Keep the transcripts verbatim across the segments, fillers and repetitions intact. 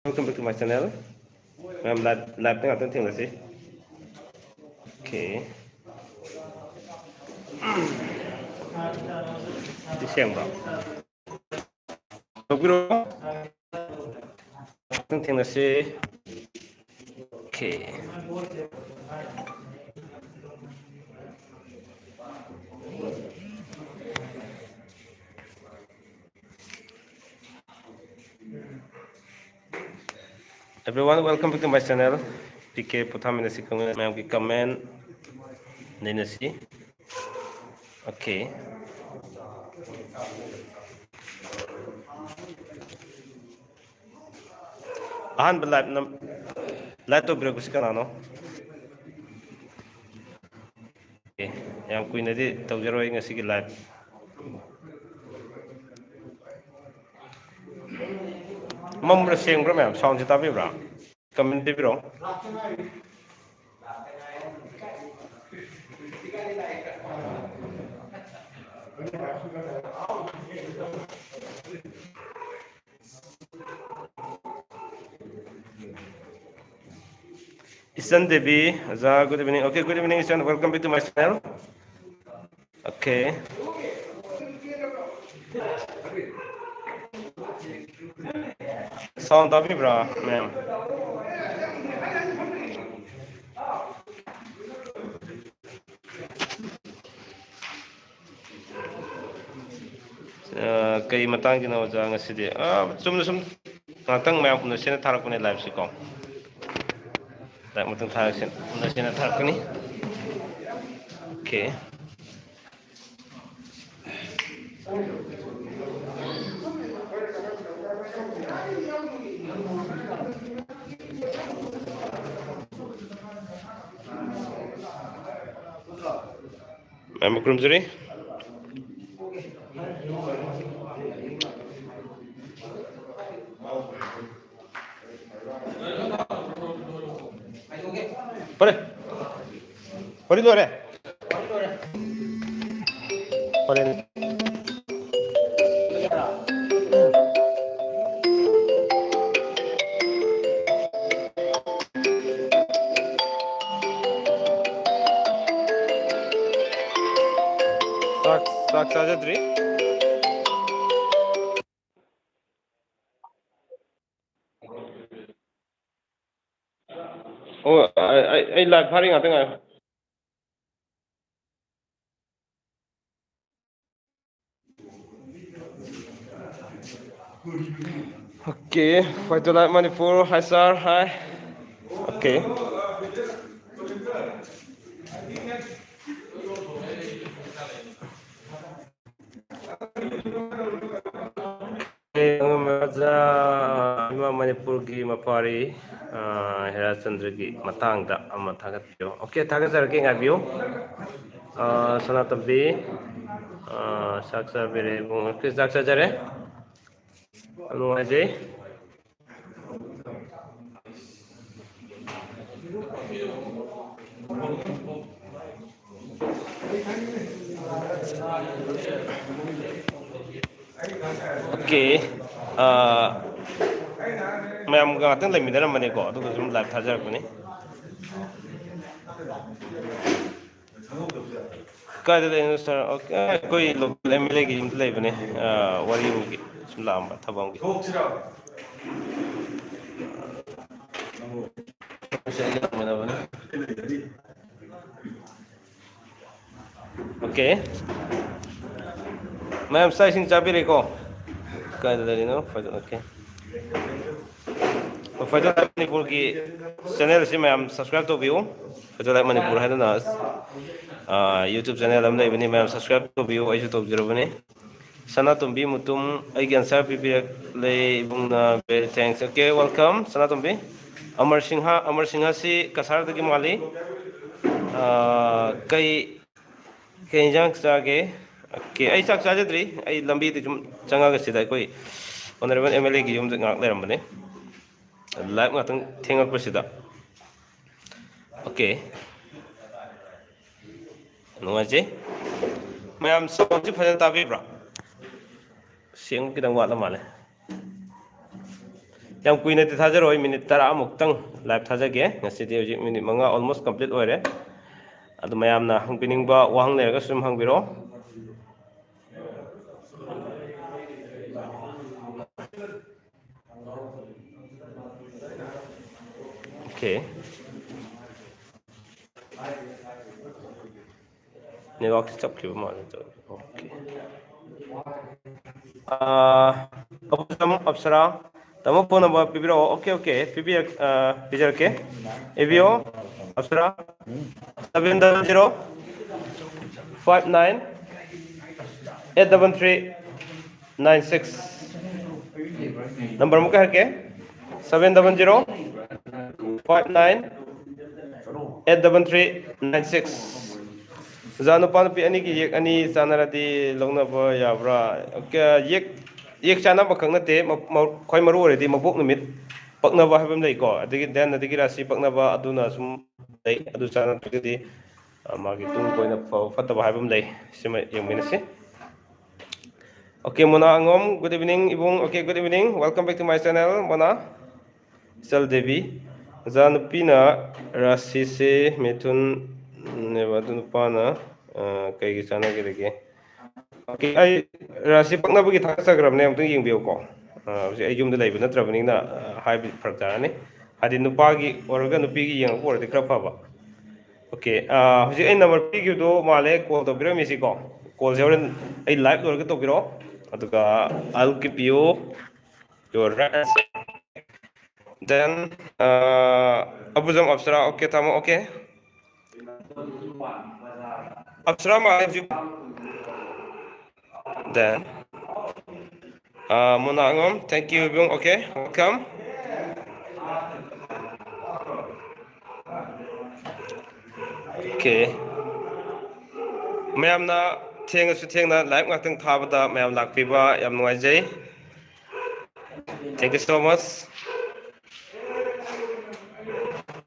Welcome back to my channel. ꯃꯌꯥꯝ live, live ꯇ ꯉꯥꯛꯇꯪ ꯊꯦꯡꯅꯁꯤ. Okay. ꯁꯤ ꯁꯦꯡꯕ꯭ꯔꯣ? ꯇꯧꯕꯤꯔꯣ꯫ ꯉꯥꯛꯇꯪ ꯊꯦꯡꯅꯁꯤ꯫ Okay. Everyone, welcome back to my channel. P K ꯄꯣꯊꯥꯃꯤꯟꯅꯁꯤ ꯈꯪꯅ ꯃꯌꯥꯝꯒꯤ comment ꯅꯩꯅꯁꯤ꯫ Okay. ꯑꯍꯥꯟꯕ live ꯅꯝ-, live ꯇꯧꯕꯤꯔꯛꯄꯁꯤ ꯀꯅꯥꯅꯣ? Okay, ꯌꯥꯝ ꯀꯨꯏꯅꯗꯤ ꯇꯧꯖꯔꯣꯏ ꯉꯁꯤꯒꯤ live꯫ ꯃꯝꯕ꯭ꯔꯥ ꯁꯦꯡꯕ꯭ꯔꯥ ꯃꯌꯥꯝ? Sound ꯁꯦ ꯇꯥꯕꯤꯕ꯭ꯔꯥ? Comment ꯄꯤꯕꯤꯔꯛꯑꯣ꯫ ꯏꯆꯟ ꯗꯦꯕꯤ, ꯑꯣꯖꯥ, good evening꯫ Okay, good evening, ꯏꯆꯟ, welcome back to my channel꯫ Okay. Sound ꯇꯥꯕꯤꯕ꯭ꯔꯥ, ꯃꯌꯥꯝ? ꯑ, ꯀꯩ ꯃꯇꯥꯡꯒꯤꯅꯣ, ꯑꯣꯖꯥ, ꯉꯁꯤꯗꯤ? ꯑ, ꯆꯨꯝꯅ ꯁꯨꯝ ꯉꯥꯛꯇꯪ ꯃꯌꯥꯝ ꯎꯅꯁꯦꯅ ꯊꯥꯔꯛꯄꯅꯦ live ꯁꯦ ꯀꯣ꯫ Live ꯃꯇꯨꯡ ꯊꯥꯔꯛꯁꯦ, ꯎꯅꯁꯦꯅ ꯊꯥꯔꯛꯄꯅꯤ꯫ Okay꯫ ꯃꯌꯥꯝꯕꯨ ꯈꯨꯔꯨꯝꯖꯔꯤ꯫ ꯐꯔꯦ꯫ ꯋꯥꯔꯤ ꯂꯣꯏꯔꯦ꯫ ꯍꯣꯔꯦꯟ꯫ ꯆꯥꯛ ꯆꯥꯖꯗ꯭ꯔꯤ꯫ ꯑꯣ, ꯑꯩ, ꯑꯩ, ꯑꯩ live ꯊꯥꯔꯤ, ꯉꯥꯛꯇ ꯉꯥꯏꯌꯨ꯫ Okay, Fight to Light Manipur, hi sir, hi. Okay. ꯑꯉꯝꯕ ꯔꯥꯖꯥ, ꯏꯃꯥ ꯃꯅꯤꯄꯨꯔꯒꯤ ꯃꯄꯥꯔꯤ, ꯑ, ꯍꯦꯔꯥꯆꯟꯗ꯭ꯔꯒꯤ ꯃꯇꯥꯡꯗ ꯑꯃ ꯊꯥꯒꯠꯄꯤꯌꯨ꯫ Okay, ꯊꯥꯒꯠꯆꯔꯛꯀꯦ, ꯉꯥꯏꯕꯤꯌꯨ꯫ ꯑ, ꯁꯅꯥꯇꯣꯝꯕꯤ, ꯑ, ꯆꯥꯛ ꯆꯥꯕꯤꯔꯦ ꯏꯕꯨꯡꯉꯣ꯫ Okay, ꯆꯥꯛ ꯆꯥꯖꯔꯦ꯫ ꯌꯥꯝ ꯅꯨꯡꯉꯥꯏꯖꯩ꯫ Okay. ꯑ, ꯃꯌꯥꯝꯒ ꯉꯥꯛꯇꯪ ꯂꯩꯃꯤꯟꯅꯔꯝꯕꯅꯦꯀꯣ, ꯑꯗꯨꯒ ꯁꯨꯝ live ꯊꯥꯖꯔꯛꯄꯅꯤ꯫ ꯀꯥꯏꯗ ꯂꯩꯅꯣ sir? Okay, ꯑꯩꯈꯣꯏ local MLA ꯒꯤ ꯌꯨꯝꯗ ꯂꯩꯕꯅꯦ꯫ ꯑ, ꯋꯥꯔꯤ ꯑꯃꯒꯤ ꯁꯨꯝ ꯂꯥꯛꯑꯝꯕ, ꯊꯕꯛ ꯑꯃꯒꯤ꯫ Okay. ꯃꯌꯥꯝ ꯆꯥꯛ ꯏꯁꯤꯡ ꯆꯥꯕꯤꯔꯦꯀꯣ? ꯀꯥꯏꯗ ꯂꯩꯔꯤꯅꯣ? ꯐꯖ-, okay. ꯐꯖꯅ ꯃꯅꯤꯄꯨꯔꯒꯤ channel ꯑꯁꯤ ꯃꯌꯥꯝ subscribe ꯇꯧꯕꯤꯌꯨ꯫ ꯐꯖꯅ ꯃꯅꯤꯄꯨꯔ ꯍꯥꯏꯗꯅ, ꯑ, YouTube channel ꯑꯃ ꯂꯩꯕꯅꯤ, ꯃꯌꯥꯝ subscribe ꯇꯧꯕꯤꯌꯨ, ꯑꯩꯁꯨ ꯇꯧꯖꯔꯕꯅꯤ꯫ ꯁꯅꯥꯇꯣꯝꯕꯤ ꯃꯨꯇꯨꯝ ꯑꯩꯒꯤ answer ꯄꯤꯕꯤꯔꯛꯂꯦ ꯏꯕꯨꯡꯅ, very thanks꯫ Okay, welcome, ꯁꯅꯥꯇꯣꯝꯕꯤ꯫ ꯑꯃꯔ ꯁꯤꯡꯍ, ꯑꯃꯔ ꯁꯤꯡꯍꯁꯤ ꯀꯁꯥꯔꯗꯒꯤ ꯃꯥꯜꯂꯤ꯫ ꯑ, ꯀꯩ, ꯀꯩ ꯏꯟꯖꯥꯡ ꯆꯥꯒꯦ? Okay, ꯑꯩ ꯆꯥꯛ ꯆꯥꯖꯗ꯭ꯔꯤ꯫ ꯑꯩ ꯂꯝꯕꯤꯗ ꯁꯨꯝ ꯆꯪꯉꯒ ꯁꯤꯗ ꯑꯩꯈꯣꯏ honourable MLA ꯒꯤ ꯌꯨꯝꯗ ꯉꯥꯏꯍꯥꯛ ꯂꯩꯔꯝꯕꯅꯦ꯫ Live ꯉꯥꯛꯇꯪ ꯊꯦꯡꯉꯛꯄꯁꯤꯗ꯫ Okay. ꯅꯨꯡꯉꯥꯏꯖꯩ꯫ ꯃꯌꯥꯝ sound ꯁꯤ ꯐꯖꯅ ꯇꯥꯕꯤꯕ꯭ꯔꯥ? ꯁꯦꯡꯕ ꯈꯤꯇꯪ ꯋꯥꯠꯂ ꯃꯥꯜꯂꯦ꯫ ꯌꯥꯝ ꯀꯨꯏꯅꯗꯤ ꯊꯥꯖꯔꯣꯏ, minute ꯇꯔꯥꯃꯨꯛꯇꯪ live ꯊꯥꯖꯒꯦ꯫ ꯉꯁꯤꯗꯤ ꯍꯧꯖꯤꯛ minute ꯃꯉꯥ almost complete ꯑꯣꯏꯔꯦ꯫ ꯑꯗꯨ ꯃꯌꯥꯝꯅ ꯍꯪꯕꯤꯅꯤꯡꯕ ꯋꯥꯍꯪ ꯂꯩꯔꯒꯁꯨ ꯑꯗꯨꯝ ꯍꯪꯕꯤꯔꯛꯑꯣ꯫ Okay. Network ꯆꯞꯈꯤꯕ ꯃꯥꯜꯂꯦ ꯇꯧꯔꯤ꯫ Okay. ꯑꯥ, ꯑꯕꯨ ꯇꯥꯃꯣ ꯑꯞꯁꯔꯥ, ꯇꯥꯃꯣ phone number ꯄꯤꯕꯤꯔꯛꯑꯣ꯫ Okay, okay, ꯄꯤꯕꯤꯔꯛ-, ꯑꯥ, ꯄꯤꯖꯔꯛꯀꯦ꯫ ꯏꯕꯤꯌꯣ, Apsara, seven double zero five nine eight double three nine six꯫ Number ꯑꯃꯨꯛꯀ ꯍꯥꯏꯔꯛꯀꯦ, seven double zero five nine eight double three nine six꯫ ꯑꯣꯖꯥ, ꯅꯨꯄꯥ ꯅꯨꯄꯤ ꯑꯅꯤꯒꯤ ꯌꯦꯛ ꯑꯅꯤ ꯆꯥꯟꯅꯔꯗꯤ ꯂꯧꯅꯕ ꯌꯥꯕ꯭ꯔꯥ? ꯀ-, ꯌꯦꯛ, ꯌꯦꯛ ꯆꯥꯟꯅꯕ ꯈꯛ ꯅꯠꯇꯦ, ꯃ-, ꯃ-, ꯈ꯭ꯋꯥꯏ ꯃꯔꯨ ꯑꯣꯏꯔꯗꯤ ꯃꯄꯣꯛ ꯅꯨꯃꯤꯠ ꯄꯛꯅꯕ ꯍꯥꯏꯕ ꯑꯃ ꯂꯩꯀꯣ, ꯑꯗꯒꯤ then ꯑꯗꯒꯤ ꯔꯥꯁꯤ ꯄꯛꯅꯕ ꯑꯗꯨꯅ ꯁꯨꯝ ꯂꯩ, ꯑꯗꯨ ꯆꯥꯟꯅꯗ꯭ꯔꯒꯗꯤ, ꯑ, ꯃꯥꯒꯤ ꯇꯨꯡ ꯀꯣꯏꯅ ꯐꯕ ꯐꯠꯇꯕ ꯍꯥꯏꯕ ꯑꯃ ꯂꯩ, ꯁꯤꯃ ꯌꯦꯡꯃꯤꯟꯅꯁꯤ꯫ Okay, ꯃꯣꯅꯥ ꯑꯉꯣꯝ, good evening, ꯏꯕꯨꯡ꯫ Okay, good evening, welcome back to my channel, ꯃꯣꯅꯥ꯫ ꯏꯆꯜ ꯗꯦꯕꯤ, ꯑꯣꯖꯥ, ꯅꯨꯄꯤꯅ ꯔꯥꯁꯤꯁꯦ ꯃꯤꯊꯨꯟꯅꯦꯕ, ꯑꯗꯨ ꯅꯨꯄꯥꯅ, ꯑ, ꯀꯩꯒꯤ ꯆꯥꯟꯅꯒꯗꯒꯦ? Okay, ꯑꯩ ꯔꯥꯁꯤ ꯄꯛꯅꯕꯒꯤ ꯊꯥꯒꯠꯆꯈ꯭ꯔꯕꯅꯦ, ꯑꯃꯨꯛꯇꯪ ꯌꯦꯡꯕꯤꯌꯨꯀꯣ꯫ ꯑ, ꯍꯧꯖꯤꯛ ꯑꯩ ꯌꯨꯝꯗ ꯂꯩꯕ ꯅꯠꯇ꯭ꯔꯕꯅꯤꯅ, ꯑ, ꯍꯥꯏꯕꯗꯤ ꯐꯔꯛ ꯇꯥꯔꯅꯤ꯫ ꯍꯥꯏꯗꯤ ꯅꯨꯄꯥꯒꯤ ꯑꯣꯏꯔꯒ ꯅꯨꯄꯤꯒꯤ ꯌꯦꯡꯉꯛꯄ ꯑꯣꯏꯔꯗꯤ ꯈꯔ ꯐꯕ꯫ Okay, ꯑ, ꯍꯧꯖꯤꯛ ꯑꯩ number ꯄꯤꯈꯤꯕꯗꯣ ꯃꯥꯜꯂꯦ, call ꯇꯧꯕꯤꯔꯝꯃꯤꯁꯤꯀꯣ꯫ Callꯁꯦ ꯍꯣꯔꯦꯟ ꯑꯩ live ꯂꯣꯏꯔꯒ ꯇꯧꯕꯤꯔꯣ, ꯑꯗꯨꯒ I'll give you your right answer. Then, uh, Abujam Apsara, okay, ꯊꯝꯃꯣ, okay. Apsara ꯃꯥꯜꯂꯦ ꯍꯧꯖꯤꯛ꯫ Then, uh, ꯃꯣꯅꯥ ꯑꯉꯝ, thank you, ꯏꯕꯨꯡ, okay, welcome. Okay. ꯃꯌꯥꯝꯅ ꯊꯦꯡꯉꯁꯨ ꯊꯦꯡꯅ live ꯉꯥꯛꯇꯪ ꯊꯥꯕꯗ ꯃꯌꯥꯝ ꯂꯥꯛꯄꯤꯕ ꯌꯥꯝ ꯅꯨꯡꯉꯥꯏꯖꯩ꯫ Thank you so much.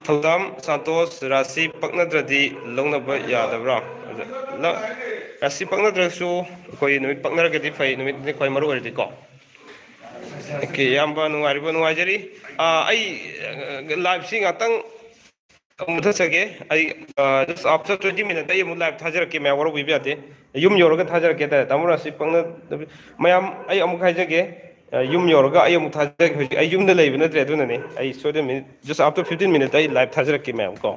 ꯊꯧꯗꯥꯝ ꯁꯥꯟꯇꯣꯁ, ꯔꯥꯁꯤ ꯄꯛꯅꯗ꯭ꯔꯗꯤ ꯂꯧꯅꯕ ꯌꯥꯗꯕ꯭ꯔꯥ? ꯂ-, ꯔꯥꯁꯤ ꯄꯛꯅꯗ꯭ꯔꯁꯨ ꯑꯩꯈꯣꯏ ꯅꯨꯃꯤꯠ ꯄꯛꯅꯔꯒꯗꯤ ꯐꯩ, ꯅꯨꯃꯤꯠꯅꯤ ꯈ꯭ꯋꯥꯏ ꯃꯔꯨ ꯑꯣꯏꯔꯗꯤꯀꯣ꯫ Okay, ꯏꯌꯥꯝꯕ ꯅꯨꯡꯉꯥꯏꯔꯤꯕꯣ? ꯅꯨꯡꯉꯥꯏꯖꯔꯤ꯫ ꯑꯥ, ꯑꯩ, ꯑ, liveꯁꯤ ꯉꯥꯛꯇꯪ ꯑꯃꯨꯛ ꯃꯨꯊꯠꯆꯒꯦ꯫ ꯑꯩ, ꯑ, just after twenty minute ꯑꯩ ꯑꯃꯨꯛ live ꯊꯥꯖꯔꯛꯀꯦ, ꯃꯌꯥꯝ ꯋꯥꯔꯧꯕꯤꯕ ꯌꯥꯗꯦ꯫ ꯌꯨꯝ ꯌꯧꯔꯒ ꯊꯥꯖꯔꯛꯀꯦ ꯍꯥꯏꯇꯥꯔꯦ꯫ ꯇꯥꯃꯣ ꯔꯥꯁꯤ ꯄꯛꯅ-, ꯃꯌꯥꯝ, ꯑꯩ ꯑꯃꯨꯛ ꯍꯥꯏꯖꯒꯦ, ꯑ, ꯌꯨꯝ ꯌꯧꯔꯒ ꯑꯩ ꯑꯃꯨꯛ ꯊꯥꯖꯔꯛꯀꯦ꯫ ꯍꯧꯖꯤꯛ ꯑꯩ ꯌꯨꯝꯗ ꯂꯩꯕ ꯅꯠꯇ꯭ꯔꯦ, ꯑꯗꯨꯅꯅꯦ꯫ ꯑꯩ ꯁꯣꯏꯗꯅ minute, just after fifteen minutes ꯑꯩ live ꯊꯥꯖꯔꯛꯀꯦ ꯃꯌꯥꯝ ꯀꯣ꯫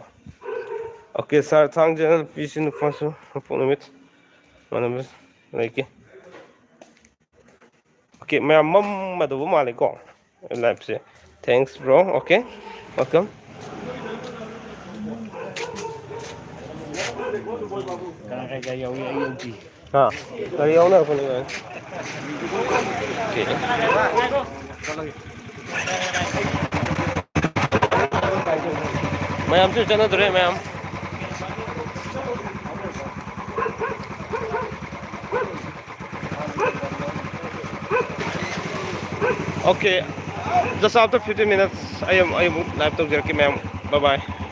Okay sir, ꯊꯥꯡꯖ ꯅꯨꯄꯤꯁꯨ ꯅꯨꯄꯥꯁꯨ ꯃꯄꯣꯛ ꯅꯨꯃꯤꯠ ꯃꯥꯟꯅꯕ ꯂꯩꯀꯦ꯫ Okay, ꯃꯌꯥꯝ ꯃꯝꯃꯗꯧꯕ ꯃꯥꯜꯂꯦꯀꯣ liveꯁꯦ꯫ Thanks bro, okay, welcome꯫ ꯀꯅꯥ ꯀꯅꯥ ꯌꯥꯎꯏ? ꯑꯩ ꯌꯥꯎꯗꯦ꯫ ꯍꯥ? ꯒꯥꯔꯤ ꯌꯥꯎꯅꯔꯛꯄꯅꯤ ꯀꯩꯅꯣ꯫ Okay꯫ ꯃꯌꯥꯝꯁꯨ ꯆꯠꯅꯗꯣꯔꯦ ꯃꯌꯥꯝ꯫ Okay, just after fifteen minutes ꯑꯩ ꯑꯃꯨꯛ, ꯑꯩ ꯑꯃꯨꯛ live ꯇꯧꯖꯔꯛꯀꯦ ꯃꯌꯥꯝ꯫ Bye bye꯫